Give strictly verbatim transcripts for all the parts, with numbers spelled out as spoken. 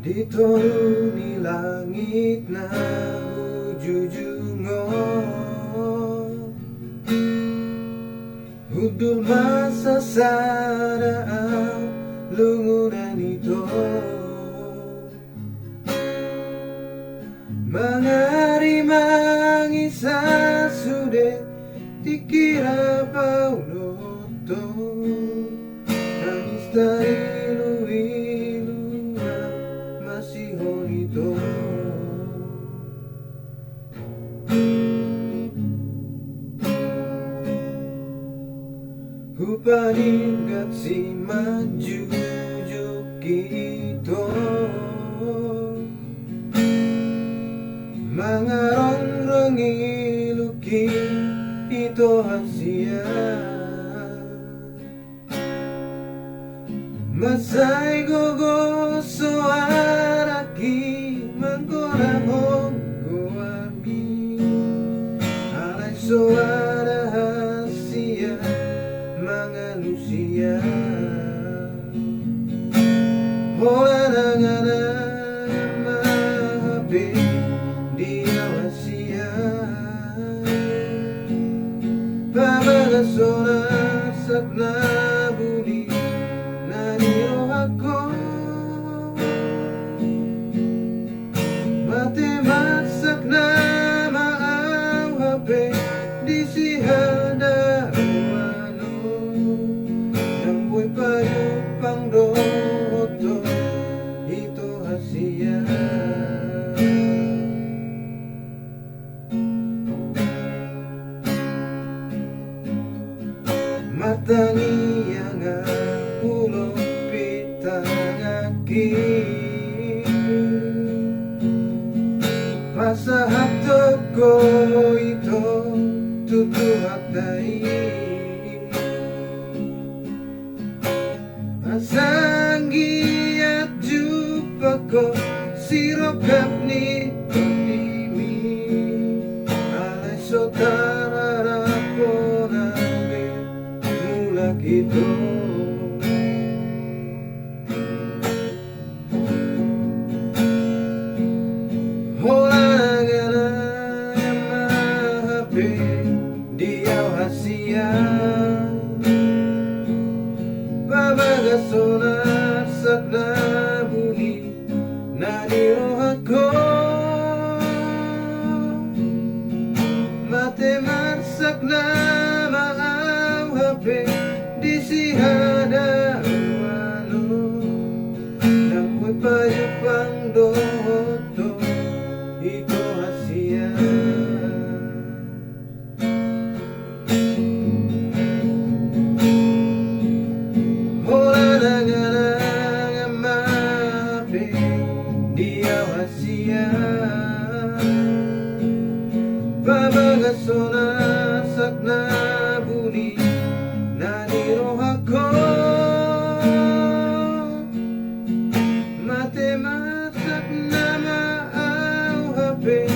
Di toru ni langit na hujujung on, hundul ma sasada au lungunan ito. Mangarimangi sasude tingki rap au nonton, tangis tariluilu au masihol ito. Hupaningot simanjujung ito, mangarongrongi luki ito hasian. Mansai gogo soarangki manggolang goarmi, alai soada hasian mangalusi au. Holan angan-angan ma hape di au hasian, pabagas sonar sat na buni na di rohangku. Mate marsak nama au hape di sihadaoan on, ndang boi pajumpang dohot ho ito hasian. Martangiang au, hulompit tanganki, pasahathon ho ito tu Tuhanta i. Asa anggiat jumpangkon sirongkap ni tondimi, alai so tararap hona be mulak ito. Holan angan-angan ma hape di au hasian, pabagas sonar sat na buni na di rohangku. Mate marsak nama au hape di sihadaoan on, ndang boi pajumpang dohot ho ito hasian. Holan angan-angan ma hape di au hasian, pabagas sonar sat na buni na di rohangku. Mate marsak nama au hape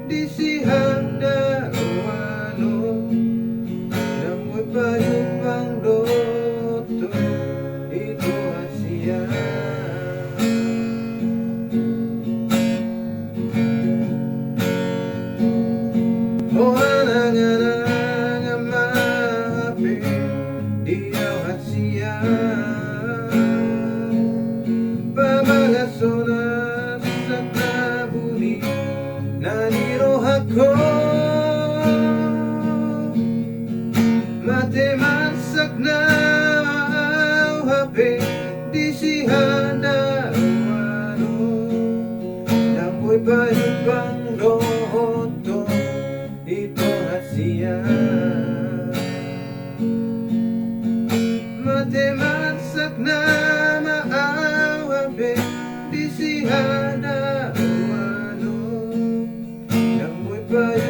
di sihadaoan on, ndang boi pajumpang dohot ho ito hasian. Holan angan-angan ma hape di au hasian, pabagas sonar sat na buni na di rohangku. Mate marsak nama au hape di sihadaoan on, ndang boi pajumpang dohot ho ito hasian. Mate marsak nama au hape di sihadaoan on, ndang boi pajumpang